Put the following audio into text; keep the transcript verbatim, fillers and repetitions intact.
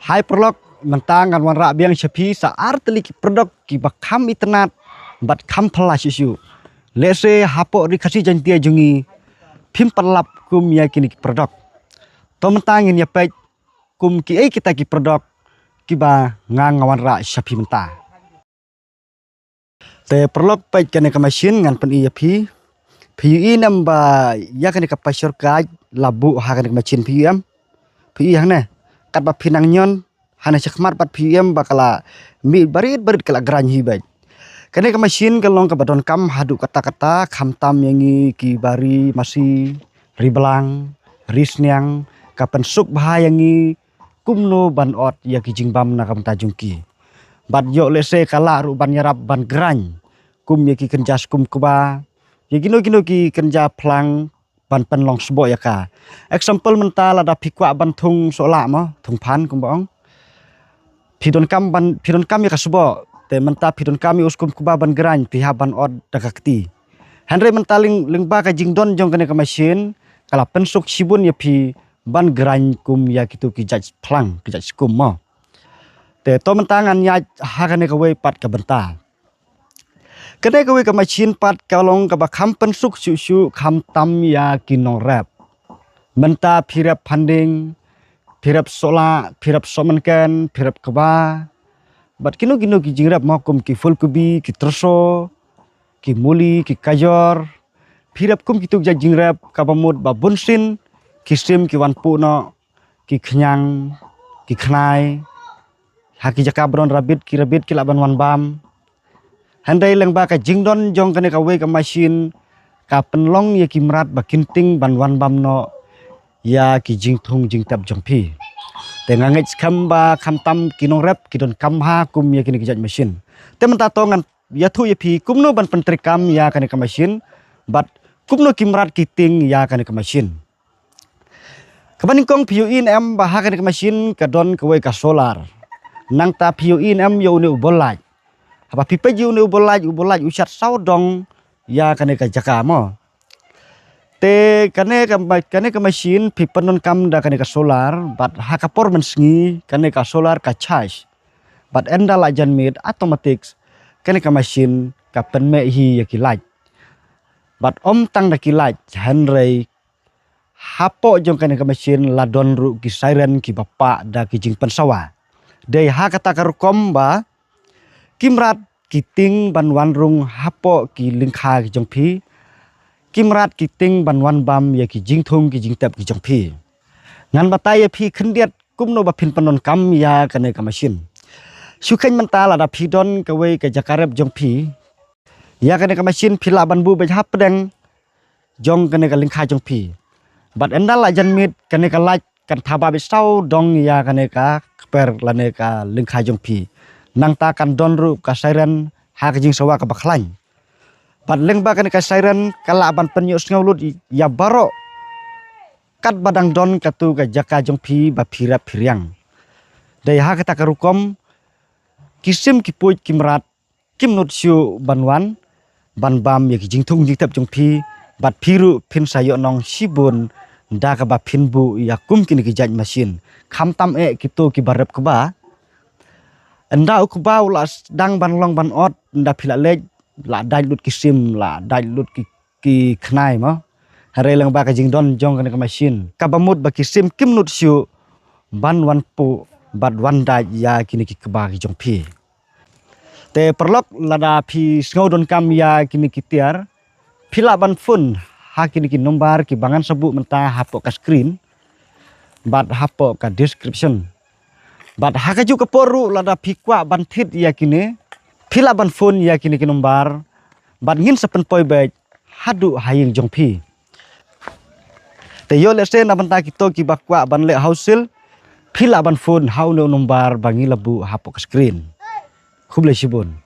Hai paralok, mynta ngan wanrah biang sha phi sa ar tylli ki product kiba kham itynnad bad kham phylla shuh shuh. Lehse hapoh Ri Khasi Jaiñtia jong ngi phim pat lap kum ïa kine ki product. To mynta ngin ïa peit kum kiei kita ki product kiba nga nga wanrah sha phi mynta. Te paralok, peit kane ka machine ngan pyni ïa phi. Phi ïohi ne em ba ïa kane ka pressure cooker la buh ha kane ka machine, phi ïohi em? Phi ïohi hangne. Katba phi nang ñion, hangne shakhmat pat phi ïohi em ba ka la mih barit barit, ka la grind hi beit. Kane ka machine ka long kaba donkam haduh katta katta, khamtam ïa ngi kiba ri masi, ri blang, ri sniang, ka pynsuk bha ïa ngi kumno ban ot ïa ki jingbam na ka bynta jong ki. Bad ïoh lehse ka lah ruh ban ïarap ban grind kum ïa ki kynja skum kba, ïa kino kino ki kynja phlang ban pynlong sboh ïa ka. Example, mynta lada phi kwah ban thung sohlah mo, thung phan kumba ong, phi donkam ban, phi donkam ïa ka sboh. Te mynta phi donkam ïa u skum kba ban grind, phi hap ban ot da ka kti. Hynrei mynta lyng, lyngba ka jingdon jong kane ka machine, ka la pynsuk shibun ïa phi ban grind kum ïa kitu ki jait phlang, ki jait skum mo. Te to mynta ngan ïaid ha kane kawei pat ka bynta. Kane kawei ka machine pat ka long kaba kham pynsuk shuh shuh, khamtam ïa ki nongrep. Mynta phi rep phandieng, phi rep sohlah, phi rep sohmynken, phi rep kba, bad kino kino ki jingrep mo, kum ki phulkubi, ki tyrso, ki muli, ki kajor. Phi rep kum kitu ki jait jingrep, kaba mut ba bunsien ki sim ki wan puh noh, ki khñiang, ki khnai. Ha ki jaka ba don rabbit, ki rabbit ki lah ban wan bam. Hynrei lyngba ka jingdon jong kane kawei ka machine, ka pynlong ïa ki mrad ba kin tieng ban wan bam noh ïa ki jingthung jingtep jong phi. Te nga ngeit skhem ba khamtam ki nongrep ki donkam bha kum ïa kine ki jait machine. Te mynta to ngan ïathuh ïa phi kumno ban pyntreikam ïa kane ka machine, bad kumno ki mrad ki tieng ïa kane ka machine. Kaba nyngkong, phi ïohi ne em ba ha kane ka machine ka don kawei ka solar. Nangta phi ïohi ne em ïa une u bol light. Haba phi peit ïa une u bol light, u bol light u shad sawdong ïa kane ka jaka mo. Te kane ka ma-, kane ka machine phi pyndonkam da kane ka solar, bad ha ka por mynsngi kane ka solar ka charge. Bad ynda la jan miet, automatic kane ka machine ka pynmeh hi ïa ki light. Bad ym tang da ki light, hynrei hapoh jong kane ka machine la don ruh ki siren kiba pah da ki jingpynsawa. Dei ha kata ka rukom ba ki mrad ki tieng ban wan rung hapoh ki lyngkha ki jong phi. Ki mrad ki tieng ban wan bam ïa ki jingthung ki jingtep ki jong phi. Ngan batai ïa phi khyndiat kumno ba phin pyndonkam ïa kane ka machine. Shu kheiñ mynta, lada phi don kawei ka jaka rep jong phi, ïa kane ka machine phi lah ban buh beit hapdeng jong kane ka lyngkha jong phi. Bad ynda la jan miet, kane ka light kan thaba beit sawdong ïa kane ka kper lane ka lyngkha jong phi. Nangta kan don ruh ka siren ha ka jingsawa kaba khlaiñ. Bad lyngba kane ka siren ka lah ban pynïohsngew lut ïa baroh katba dang don katu ka jaka jong phi ba phi rep phi riang. Dei ha kata ka rukom ki sim ki puid ki mrad kim nud shuh ban wan ban bam ïa ki jingthung jingtep jong phi, bad phi ruh phin sa ïoh nong shibun da kaba phin buh ïa kum kine ki jait machine. Khamtam eh kito kiba rep kba. Ynda u kba u la sdang ban long ban ot, ynda phi la leit, la dait lut ki sim, la dait lut ki, ki khnai mo. Hynrei lyngba ka jingdon jong kane ka machine, kaba mut ba ki sim kim nud shuh ban wan puh bad wan dait ïa kine ki kba ki jong phi. Te paralok, lada phi sngew donkam ïa kine ki tiar, phi lah ban phone ha kine ki nombar kiba ngan sa buh mynta hapoh ka screen bad hapoh ka description. Bad ha kajuh ka por ruh, lada phi kwah ban thied ïa kine, phi lah ban phone ïa kine ki nombar bad ngin sa pynpoi beit haduh ha ïing jong phi. Te ïoh lehse na bynta kito kiba kwah ban leh house sale, phi lah ban phone ha une u nombar ba ngi la buh hapoh ka screen. Khublei shibun.